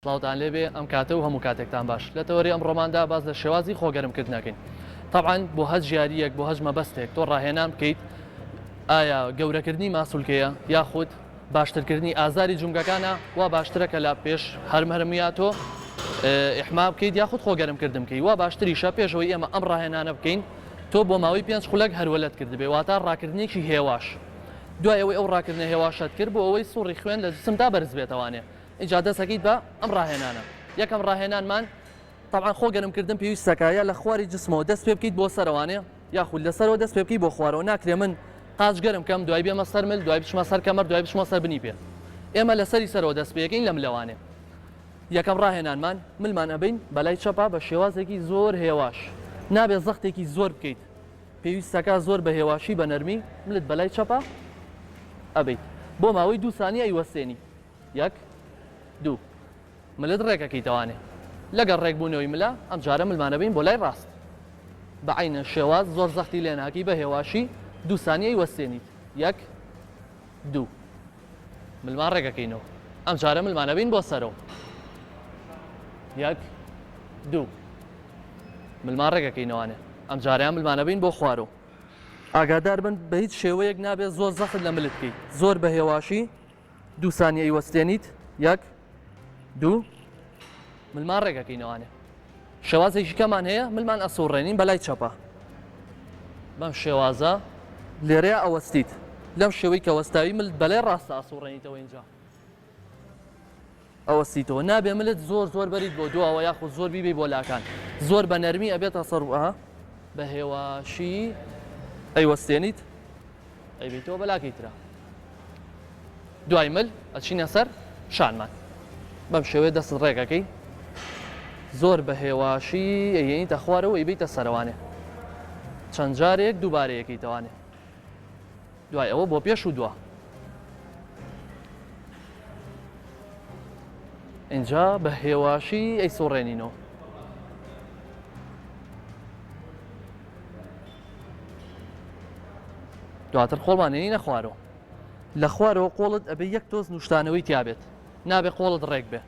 سڵاوتان لێبێ ئەم کاتە و هەموو کاتێکتان باش. لە تەوەری ئەمڕۆماندا باس لە شێوازی خۆگەرم کردن ئەکەین. تەبعەن بۆ هەچ یارییەک بۆ هەچ مەبەستێک تۆ ڕاهێنان بکەیت ئایا گەورەکردنی ماسولکەیە یاخود باشترکردنی ئازاری جومگەکانە وا باشترە کە لە پێش هەرم هەرمیا تۆ ئیحما بکەیت یاخود خۆگەرم کردن بکەیت وا باشتریشە پێشەوەی ئێمە ئەم ڕاهێنانە بکەین تۆ بۆ ماوەی پێنج خولەک هەرولەت کردبێ واتە ڕاکردنێکی هێواش دوای ئەوەی ئەو ڕاکردنە هێواشەت کرد بۆ ئەوەی سوڕی خوێن لە جسمدا بەرز بێتەوانێ ئینجا دەست ئەکەیت بە ئەم ڕاهێنانە یەکەم ڕاهێنانمان تەبعەن خۆ گەرم کردن پێویستەکە یا لە خواری جسمەوە دەست پێ بکەیت بۆ سەرەوانێ یاخود لە سەرەوە دەست پێ بکەیت بۆ خوارەوە ناکرێ من قاچ گەرم کەم دوای بێمە سەر مل دوای بچمە سەر کەمەر دوای بچمە سەر بنی پێ ئێمە لە سەری سەرەوە دەست پێ ئەکەین لە ملەوانێ یەکەم ڕاهێنانمان ملمان ئەبین بەلای چەپا بە شێوازێکی زۆر هێواش نابێ زەختێکی زۆر بکەیت پێویستەکە زۆر بە هێواشی بە نەرمی ملت بەلای چەپا ئەبیت بۆ ماوەی دوو سانیە ئەیوەستێنی یەک دوو ملت ڕێک ئەکەیتەوانێ لەگەڵ ڕێک بوونەوەی ملە ئەم جارە ملمان ئەبەین بۆ لای ڕاست بە عەینە شێواز زۆر زەختی لێ ناکەی بە هێواشی دوو سانیە ئەیوەستێنیت یەک دوو ملمان ڕێک ئەکەینەوە ئەم جارە ملمان ئەبەین بۆ سەرەوە یەک دوو ملمان ڕێک ئەکەینەوانێ ئەم جارەیان ملمان ئەبەین بۆ خوارەوە ئاگادار بن بە هیچ شێوەیەک نابێت زۆر زەخت لە ملت بکەیت زۆر بە هێواشی دوو سانیە ئەیوەستێنیت یەک دوو ملمان ڕێگەکەینەوانێ شێوازێکی کەمان هەیە ملمان ئەسوڕێنین بەلای چەپە بەم شێوازە لێرەیە ئەوەستیت لەم شێوەی کە وەستاوی ملت بەلای ڕاستە ئەسوڕێنیتەوە اینجا ئەوەستیتەوە نابێ ملت زۆر زۆر بەریت بۆ دواوە یاخود زۆر بیبەی بۆ لاکان زۆر بە نەرمی ئەبێتە سەر بە هێواشی ئەیوەستێنیت ئەیبەیتەوە بەلاکەی ترا دوای مل ئەچینە سەر شانمان بەم شێوەیە دەستت ڕێکەکەی زۆر بە هێواشی ئەیێنیتە خوارەوە ئەیبەیتە سەرەوانێ چەند جارێک دووبارە یەکەیتەوانێ دوای ئەوە بۆ پێش و دوا اینجا بە هێواشی ئەیسوڕێنینەوە دواتر قۆڵمان ێنینە خوارەوە لە خوارەوە قۆڵت ئەبێ یەک تۆز نوشتانەوەی تیابێت نابێ قۆڵت ڕێک بێ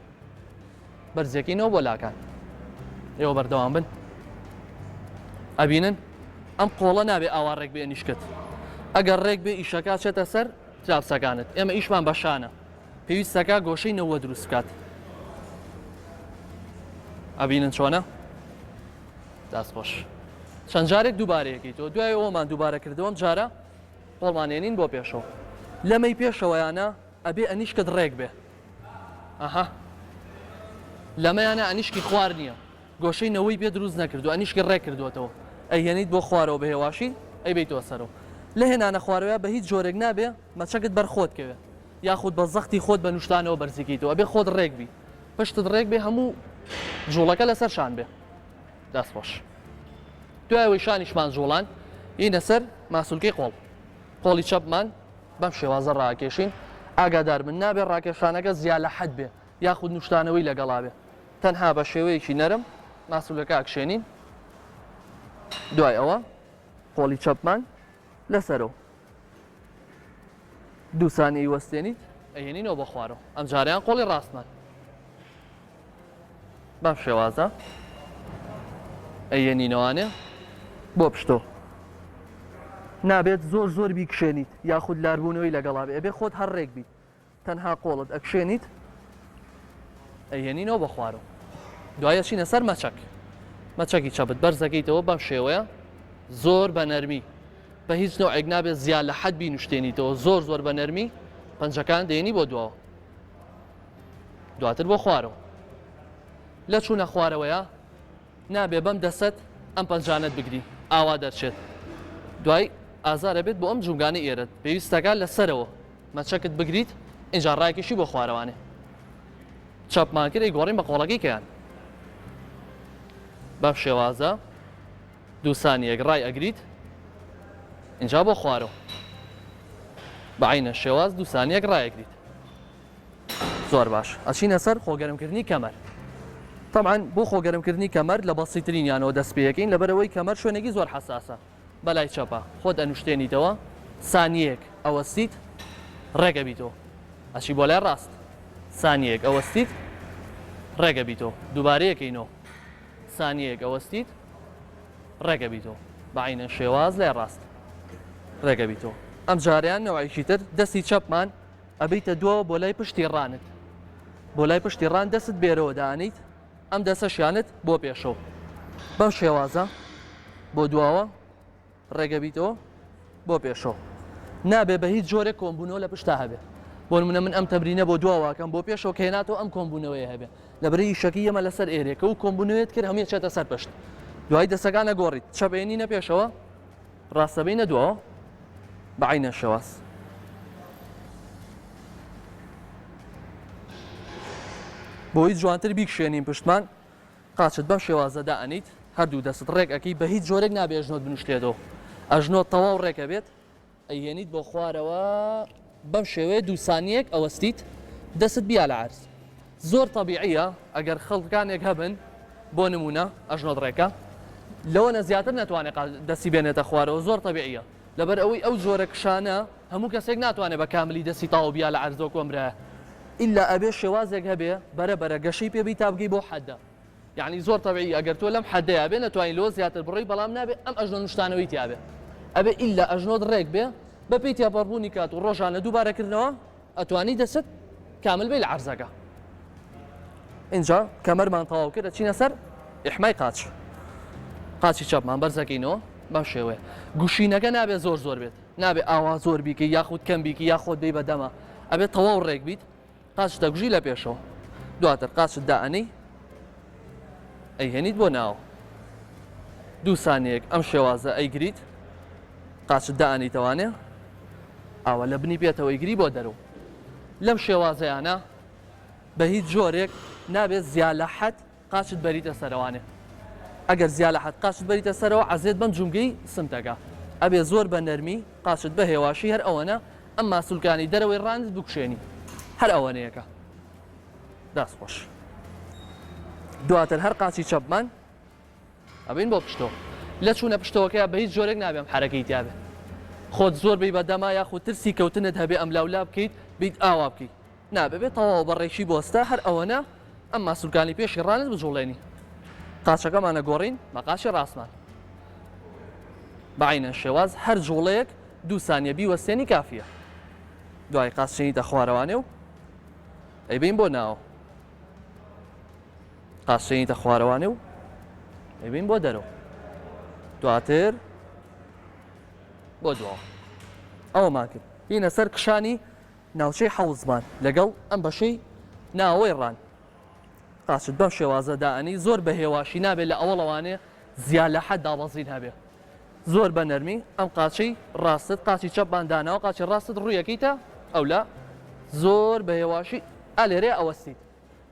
بەرزیەکەینەوە بۆ لاکان ئێوە بەردەوام بن ئەبینن ئەم قۆڵە نابێ ئاوا ڕێک بێ نیشکت ئەگەر ڕێک بێ ئیشەکە چێتە سەر تراپسەکانت ئێمە ئیشمان بەشانە پێویستەکە گۆشەی نەوە دروست بکات ئەبینن چۆنە دەست خۆش. چەند جارێک دووبارەیەکەیتەوە دوای ئەوەمان دووبارە کردەوە ئەم جارە قۆڵمان ێنین بۆ پێشەوە لەمەی پێشەوەیانە ئەبێ ئەنیشکت ڕێک بێ ئەها لەمەیانە ئەنیشکی خوار نییە گۆشەی نەوەی پێ دروست نەکردو ئەنیشکی ڕێک کردووەتەوە ئەیهێنیت بۆ خوارەوە بە هێواشی ئەیبەیتەوە سەرەوە لە هێنانە خوارەوە بە هیچ جۆرێک نابێ مەچەکت بەر خۆت کەوێ یاخود بە زەختی خۆت بە نوشتانەوە بەرزیکەیتەوە ئەبێ خۆت ڕێک بی پشتت ڕێک بێ هەموو جوڵەکە لەسەر شان بێ دەست خۆش. دوای ئەوەی شانیشمان جوڵان ینە سەر ماسولکەی قۆڵ. قۆڵی چەپمان بەم شێوازە ڕاکێشین. ئاگادار بن نابێ ڕاکێشانەکە زیا لە حەد بێ یاخود نوشتانەوەی لەگەڵا بێ. تەنها بە شێوەیەکی نەرم ماسولکەکە ئەکشێنین. دوای ئەوە قۆڵی چەپمان لەسەرەوە دوو سانیەی وەستێنیت ئەهێنینەوە بۆ خوارەوە ئەمجارەیان قۆڵی ڕاستمان. بەم شێوازە ئەیەنینەوانێ بۆ پشتۆ نابێت زۆر زۆر بیکشێنیت یاخود لاربوونەوەی لەگەڵا بێ ئەبێ خۆت هەر ڕێک بیت تەنها قۆڵت ئەکشێنیت ئەیهێنینەوە بە خوارەوە دوای ئەچینە سەر مەچەک مەچەکی چەپت بەرزەکەیتەوە بەم شێوەیە زۆر بە نەرمی بە هیچ نوعێک نابێت زیاد لە حەد بینوشتێنیتەوە زۆر زۆر بە نەرمی پەنجەکان دێنی بۆ دواوە دواتر بۆ خوارەوە لە چوونە خوارەوەیە نابێ بەم دەسەت ئەم پەنجانەت بگری ئاوا دەرچێت دوای ئازارە بێت بۆ ئەم جومگانەی ئێرەت پێویستەکە لەسەرەوە مەچەکت بگریت ئینجا ڕایکێشی بۆ خوارەوانێ چەپمان کرد ئەیگۆڕین بە قۆڵەکەی کەیان بەم شێوازە دوو سانیەک ڕای ئەگریت ئینجا بۆ خوارەوە بە عینە شێواز دوو سانیەک ڕایەگریت زۆر باش ئەچینە سەر خۆگەرمکردنی کەمەر طبعا بۆ خۆگەرمکردنی کەمەر لە بەسیترینیانەوە دەست پێەکەین لەبەرەوەی کەمەر شوێنێکی زۆر حەساسە بەلای چەپە خۆت ئەنوشتێنیتەوە سانیەک ئەوەستیت ڕێک ئەبیتەوە ئەچی بۆ لای ڕاست سانیەک ئەوەستیت. ڕێگە بیتۆ دووبارەیەکەینەوە سانیەیەک ئەوەستیت ڕێگە بیتۆ بە عینەن شێواز لای ڕاست ڕێگە بیتۆ ئەم جاریان نەوعێکی تر دەستی چەپمان ئەبیتە دواوە بۆ لای پشتی ڕانت بۆ لای پشتی ڕان دەست بێرەوە دانیت ئەم دەسەشیانت بۆ پێشەوە بەم شێوازە بۆ دواوە ڕێگە بیتەوە بۆ پێشەوە نابێ بە هیچ جۆرێک کۆمبوونەوە لە پشتا هەبێ بۆ نمونە من ئەم تەمرینە بۆ دواواکەم بۆ پێشەوە کە هێناتەوە ئەم کۆمبوونەوەی هەبێ لەبری ئیشەکەی ئێمە لەسەر ئێرێکە و کۆمبوونەوەیت کرد هەمووی چێتە سەر پشت دوای دەسەکان ئەگۆڕیت چەپ ئێنینە پێشەوە ڕاستەبینە دواوە بە عینە شێواز بۆی جوانتر بیکشێنین پشتمان قاچت بەم شێوازە دائەنیت، هەردوو دەستت ڕێک ئەکەی، بە هیچ جۆرێک نابێ ئەژنۆت بنوشتێتەوە، ئەژنۆت تەواو ڕێک ئەبێت، ئەیهێنیت بۆ خوارەوە بەم شێوەیە دوو سانیەک ئەوەستیت، دەستت بیا لە عەرز. زۆر تەبیعیە ئەگەر خەڵکانێک هەبن بۆ نمونە ئەژنۆت ڕێکە لەوەنە زیاتر نەتوانێ دەستی بێنێتە خوارەوە زۆر تەبیعیە لەبەر ئەوەی ئەو جۆرە کشانە هەموو کەسێک ناتوانێ بە کاملی دەستی تاو بیا لە عەرز وەکو ئەم برایە ئیلا ئەبێ شێوازێک هەبێ بەرە بەرە گەشەی پێ بی تا بگەی بەو حەدە یەعنی زۆر تەبعی ئەگەر تۆ لەم حەدەیا بێ نەتوانی لەوە زیاتر بڕۆی بەڵام نابێ ئەم ئەژنۆ نوشتانەوەی تیا بێ ئەبێ ئیلا ئەژنۆت ڕێک بێ بە پێی تێپەڕبوونی کات و ڕۆژانە دووبارە کردنەوە ئەتوانی دەست کامل بی لە عەرزەکە ئینجا کەمەرمان تەواو کرد ئەچینە سەر ئیحمای قاچ قاچی چەپمان بەرزەکەینەوە بەم شێوەیە گوشینەکە نابێت زۆر زۆر بێت نابێ ئاوا زۆر بیکەی یاخود کەم بیکی یاخۆت بی بە دەما ئەبێت تەواو ڕێک بیت قاچ دەگوژی لە پێشەوە دواتر قاچت دائەنێی ئەیهێنیت بۆ ناوە دوو سانیەک ئەم شێوازە ئەیگریت قاچت دائەنیتەوانێ ئاوا لە بنی پێتەوە ئەیگری بۆ دەرەوە لەم شێوازەیانە بە هیچ جۆرێک نابێت زیا لە حەد قاچت بەریتە سەرەوانێ ئەگەر زیا لە حەد قاچت بەریتە سەرەوە عەزێت بەم جومگەی سمتەکە ئەبێ زۆر بە نەرمی قاچت بە هێواشی هەر ئەوەنە ئەم ماسولکانی دەرەوەی ڕانت بکوشێنی هەر ئەوەنەیەکە دەست خۆش دواتر هەر قاچی چەپمان ئەبین بۆ پشتەوە لە چوونە پشتەوەکەی بە هیچ جۆرێک نابێم حرەکەی تیاابێ خۆت زۆر بی بە دەما یاخود ترسی کەوتنت هەبێ ئەم لاولا بکەیت بیت ئاوا بکەیت نا بەبێ تەواو بە ڕێکی بۆستە هەر ئەوەنە ئەم ماسولکانی پێشی ڕانت بجوڵێنی قاچەکەمان ئەگۆڕین بە قاچی ڕاستمان بە عینەن شێواز هەر جوڵەیەک دوو سانیە بیوەستێنی کافیە دوای قاچ چێنیتە خوارەوانێ و ئەیبین بۆ ناوە قاچ چێنیتە خوارەوانێ و ئەیبین بۆ دەرەوە دواتر بۆ دواوە ئەوەمان کرد بینە سەر کشانی ناوچەی حەوزمان لەگەڵ ئەم بەشەی ناوەوەی ڕان قاچت بەم شێوازە دائەنێی زۆر بە هێواشی نابێت لە ئەوەڵەوانێ زیا لە حەد دابەزین هەبێ زۆر بە نەرمی ئەم قاچەی ڕاستت قاچی چەپمان داناوە قاچی ڕاستت ڕوویەکەیتە ئەولا زۆر بە هێواشی ئا لێرەیە ئەوەستیت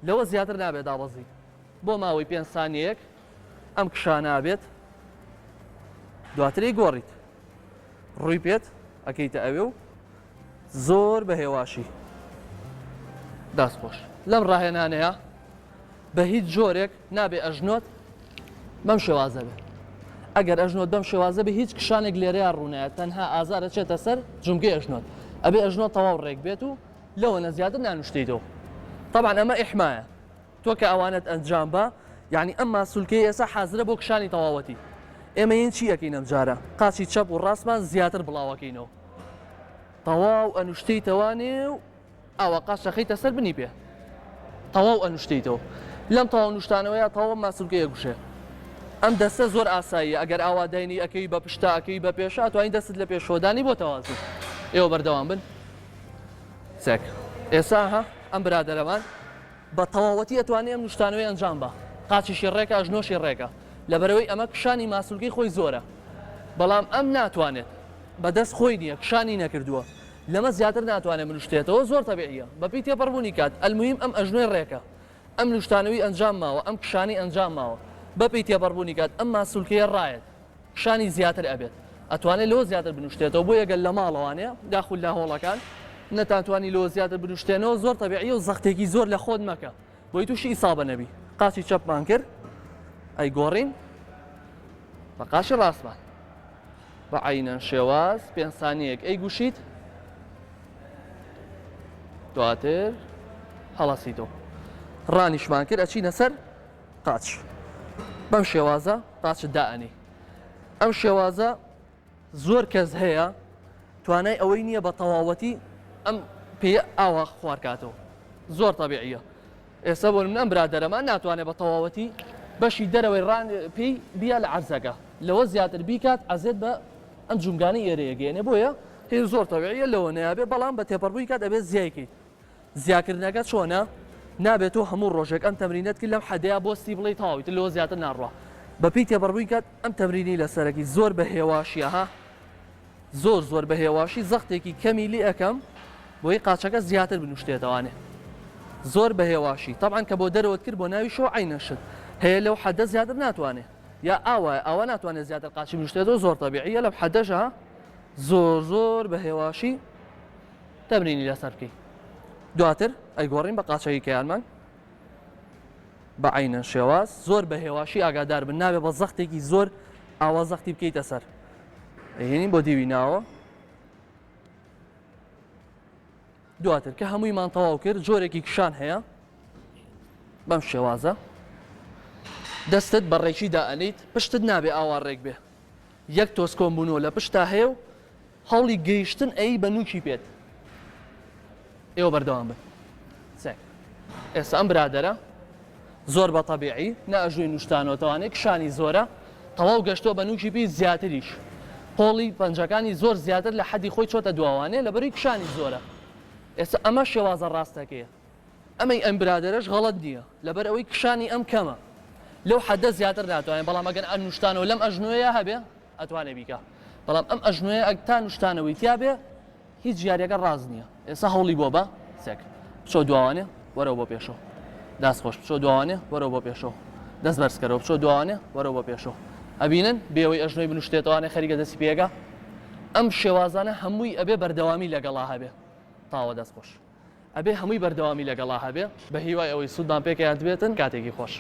لەوە زیاتر نابێت دابەزی بۆ ماوەی پێنج سانیەیەک ئەم کشانە ئەبێت دواتر ئەیگۆڕیت ڕووی پێت ئەکەیتە ئەوێ و زۆر بە هێواشی دەست خۆش لەم ڕاهێنانەیە بە هیچ جۆرێک نابێ ئەژنۆت بەم شێوازە بێ ئەگەر ئەژنۆت بەم شێوازە بێ هیچ کشانێک لێرەیە ڕوونایە تەنها ئازارە چێتە سەر جومگەی ئەژنۆت ئەبێ ئەژنۆ تەواو ڕێک بێت و لەوە نە زیاتر نانوشتیتەوە طبعا ئەمە ئیحمایە تۆ کە ئەوانەت ئەنجام با یعنی ئەم ماسولکەی ئێستا حازرە بۆ کشانی تەواوەتی ئێمە یین چی ئەکەین ئەم جارە قاچی چەپ و ڕاستمان زیاتر بڵاوەکەینەوە تەواو ئەنوشتیتەوانێ و ئاوا قاچ دەخەیتە سەر بنی پێ تەواو ئەنوشتیتەوە لەم تەواو نوشتانەوەیە تەواو ماسولکەی ئەگوشێ ئەم دەستە زۆر ئاساییە ئەگەر ئاوا داینی ئەکەی بە پشتا ئەکەی بە پێشا ئەتوانی دەستت لە پێشەوە دانی بۆ تەوازن ئێوە بەردەوام بن سێک ئێسا ها ئەم برادەرەمان بە تەواوەتی ئەتوانێ ئەم نوشتانەوەی ئەنجام با قاچیشی ڕێکە ئەژنۆشی ڕێکە لەبەرئەوەی ئەمە کشانی ماسولکەی خۆی زۆرە بەڵام ئەم ناتوانێت بە دەست خۆی نییە کشانی نەکردووە لەمە زیاتر ناتوانێت بنوشتێتەوە زۆر تەبیعیە بەپێی تێپەڕبوونی کات ئەلموهیم ئەم ئەژنۆی ڕێکە ئەم نوشتانەوەی ئەنجام ماوە ئەم کشانی ئەنجام ماوە بەپێی تێپەڕبوونی کات ئەم ماسولکەیە ڕایەت کشانی زیاتر ئەبێت ئەتوانێت لەوە زیاتر بنوشتێتەوە بۆیە گەر لە ماڵەوانێ یاخود لە هۆڵەکان نەتانتوانی لەوە زیاتر بنوشتێنەوە زۆر تەبیعیە و زەختێکی زۆر لە خۆت مەکە بۆی تووشی ئیسابە نەبی قاچی چەپمان کرد ئەی گۆڕین بە قاچی ڕاستمان بە عینەن شێواز پێنج سانیەک ئەی گوشیت دواتر هەڵەسیتەوە. ڕانیشمان کرد ئەچینە سەر قاچ بەم شێوازە قاچت دائەنێی ئەم شێوازە زۆر کەس هەیە توانای ئەوەی نییە بە تەواوەتی ئەم پێیە ئاوا خوارکاتەوە زۆر تەبیعیە ئێستا بۆ من ئەم برادەرەمان ناتوانێت بە تەواوەتی بەشی دەرەوەی ڕان پێی بیا لە عەرزەکە لەوە زیاتر بیکات ئەزێت بە ئەم جومگانەی ئێرەیە گەێنێ بۆیە هی زۆر تەبیعیە لەوە نەیابێ بەڵام بە تێپەڕبووی کات ئەبێت زیایکەیت زیاکردنەکە چۆنە؟ نابێت تۆ هەموو ڕۆژێک ئەم تەمرینەت کرد لەم حەدەیا بۆستی بڵێی تەواو ئیتر لەوە زیاتر ناڕوا بەپێی تێپەڕبووی کات ئەم تەمرینەی لەسەرەکی زۆر بە هێواشی ها زۆر زۆر بە هێواشی زەختێکی کەمی لێ ئەکەم بۆی قاچەکە زیاتر بنوشتێتەوانێ زۆر بە هێواشی تەبعەن کە بۆ دەرەوەت کرد بۆ ناوی شۆ عەینەشت هەیە لەو حەدە زیاتر ناتوانێ یا ئاوایە ئاوا ناتوانێت زیاتر قاچی بنوشتێتەوە زۆر تەبیعیە لەم حەدەشە زۆر زۆر بە هێواشی تەمرینی لەسەر بکەی دواتر ئەیگۆڕین بە قاچەکی کەیانمان بە عینەن شێواز زۆر بە هێواشی ئاگادار بن نابێ بە زەختێکی زۆر ئاوا زەختی بکەیتە سەر ئەهێنین بۆ دیوی ناوە دواتر کە هەموویمان تەواو کرد جۆرێکی کشان هەیە بەم شێوازە دەستت بە ڕێکی دائەنیت پشتت نابێ ئاوا ڕێک بێ یەک تۆز کۆمبوونەوە لە پشتا هەیە و هەوڵی گەیشتن ئەی بە نوکی پێت. ئێوە بەردەوام بن. سێک. ئێستا ئەم برادەرە زۆر بە تەبیعی نە ئەژنۆی نوشتانۆتەوانێ کشانی زۆرە تەواو گەشتوە بە نوکی پێی زیاتریش قۆڵی پەنجەکانی زۆر زیاتر لە حەدی خۆی چۆتە دواوانێ لەبەروی کشانی زۆرە ئێستا ئەمە شێوازە ڕاستەکەیە ئەمەی ئەم برادەرەش غەڵەت نییە لەبەر ئەوەی کشانی ئەم کەمە لەو حەدە زیاتر ناتوانێت بەڵام ئەگەر ئەم نوشتانەوە لەم ئەژنۆیە هەبێ ئەتوانێ بیکا بەڵام ئەم ئەژنۆیە ئەگ تا نوشتانەوەی تیا بێ هیچ یاریەکە ڕاست نییە ئێستا هەوڵی بۆ بە سێک بچۆ دواوانێ وەرەوە بۆ پێشەوە داست خۆش بچۆ دواوانێ وەرەوە بۆ پێشەوە دەست بەرزکەرەوە بچۆ دواوانێ وەرەوە بۆ پێشەوە ئەبینن بێەوەی ئەژنۆی بنوشتێتەوانێ خەریکە دەستی پێگا ئەم شێوازانە هەمووی ئەبێ بەردەوامی لەگەڵا هەبێ تاوە دەست خۆش ئەبێ هەمووی بەردەوامی لەگەڵا هەبێ بە هیوای ئەوەی سوودمان پێکەیاندبێتن کاتێکی خۆش.